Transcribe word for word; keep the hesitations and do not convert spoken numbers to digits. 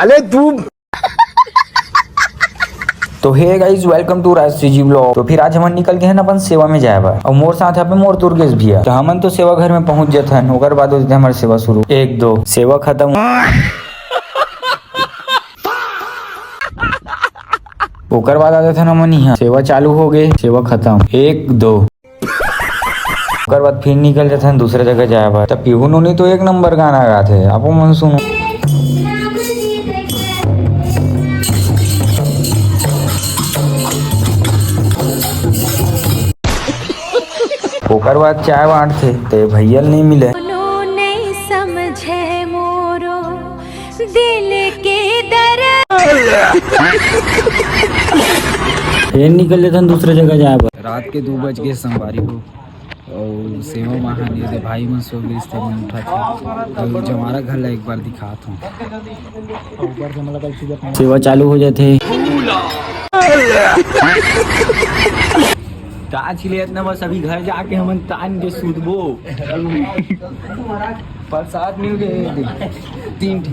अले तू। तो hey guys, welcome to Raj CG blog. तो फिर आज हमन निकल के हन अपन सेवा में जाए बर, अउ मोर साथ हवे मोर दुर्गेश भैया। तो हमन तो सेवा घर में पहुंच जथन, ओकर बाद हो जथे हमर सेवा शुरू। एक दो, सेवा खत्म। ओकर बाद आ जथन हमन इहाँ, सेवा चालू हो गे, सेवा खत्म। एक दो। ओकर बाद फिर निकल जथन दूसरा जगह जाए बर। त पीहू नोनी तो एक नंबर गाना गाथे, आपो मन सुनो। ओकर बाद चाय बांटथे, ते भैया ल नइ मिले। कोनो नइ समझे मोरो दिल के दर्द। फेर निकल जथन दूसरा जगह जाए बर। रात के दू बज गे संगवारी हो, अउ सेवा माहन ये दे भाई मन सो गिस ते मन उठा थे। अउ जमारा घर ला एक बार दिखात हूँ। सेवा चालू हो जाथे। ताज ले इतना बस, अभी घर जाके हमन तान के सूतबो। प्रसाद मिल गए तीन ठी।